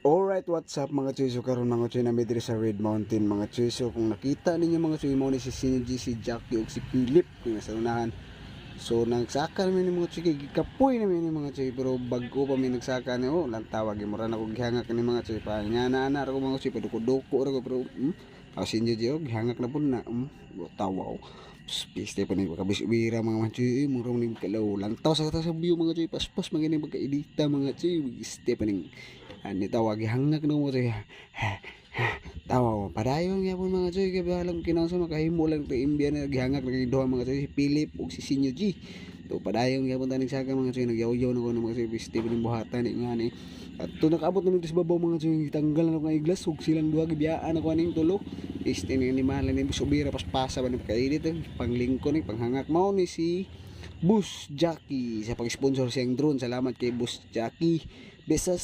Alright, what's up, mga chuy? So karon, mga chuy, nami diri sa Red Mountain, mga chuy. So kung nakita ninyo, mga chuy, mo ni si Sinji, si Jackie ug si Philip kung nasa unahan. So nagsaka namin ni mga chuy kay gikapoy namin ni mga chuy, pero bag-o pa mi nagsaka ni, oh, lang tawag mura na ko gihangak ni mga chuy pa nga na ana ra ko, mga chuy, paduko-duko ra ko, pero ah, Sinji oh, gihangak na pud na tawa oh. Piste pa ni kabis ubira, mga chuy, eh, mura ni kalaw lantaw sa sa view, mga chuy, paspas man gani pagkaedita, mga chuy, piste pa ning ani tawag gihangak na mo chuy. Tawa ko padayon gyapon, mga chuy, kay bahalang kinahanglan makahimo lang to imbya na gihangak na kay duha, mga chuy, si Philip ug si Sinyo G. To padayon gyapon taning saka, mga chuy, nagyaw-yaw na ko ng mga chuy, piste pa ning buhatan ni nga ni at to nakaabot namin sa babaw, mga chuy, tanggal na ko ang iglas ug silang duha gibiyaan ako aning tulo, piste ni animal ni subira paspasa ba ni pagkainit eh, panglingko ni panghangak. Mao ni si Boss Jackie sa pag-sponsor siyang drone. Salamat kay Boss Jackie. Besas.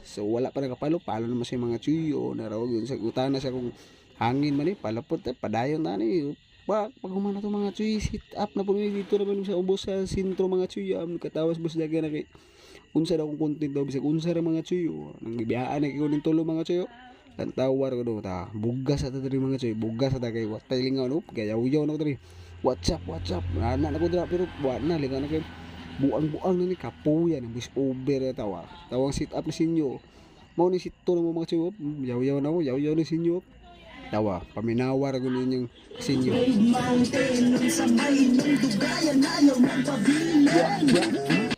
So wala pa nakapalo, palo naman siya, mga chuy. O narawag yun sa utana siya kung hangin man eh, palapot eh, padayon na ni. Pag human na to, mga chuy, sit up na po mi dito naman sa ubos sa sentro, mga chuy. Katawas Boss Jackie na kay unsa daw kung content daw, bisag unsa ra, mga chuy. O, nang gibiyaan na kay ning tulo, mga chuy. O. Tantawar ko do ta. Bugas sa ta diri, mga chuy, bugas sa ta kay watay lingaw no. Gayaw-yaw na ko diri. What's up, what's up? Ana na ko dira pero wa na lingaw na kay buang-buang na ni kapuya ng voice over na tawa. Tawang sit up na sinyo. Mao ni sit to na mo, mga chuy. Yaw-yaw na mo, yaw-yaw na sinyo. Tawa, paminawa ra gud ninyong sinyo. Mountain ng sabay ng dugayan ayaw ng pabilin.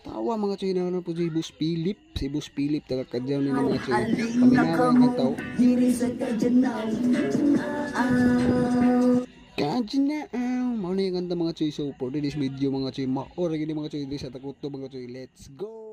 Tawa, mga chuy, na po si Boss Philip. Si Boss Philip taga Kadyaw ni mga chuy. Aling na Paminawa ang kamo tao. diri sa Kajanao. Ah. Kadyaw. Mao na yung kanta, mga chuy. So for today's video, mga chuy, maora gini, mga chuy, diri sa Takuto, mga chuy. Let's go!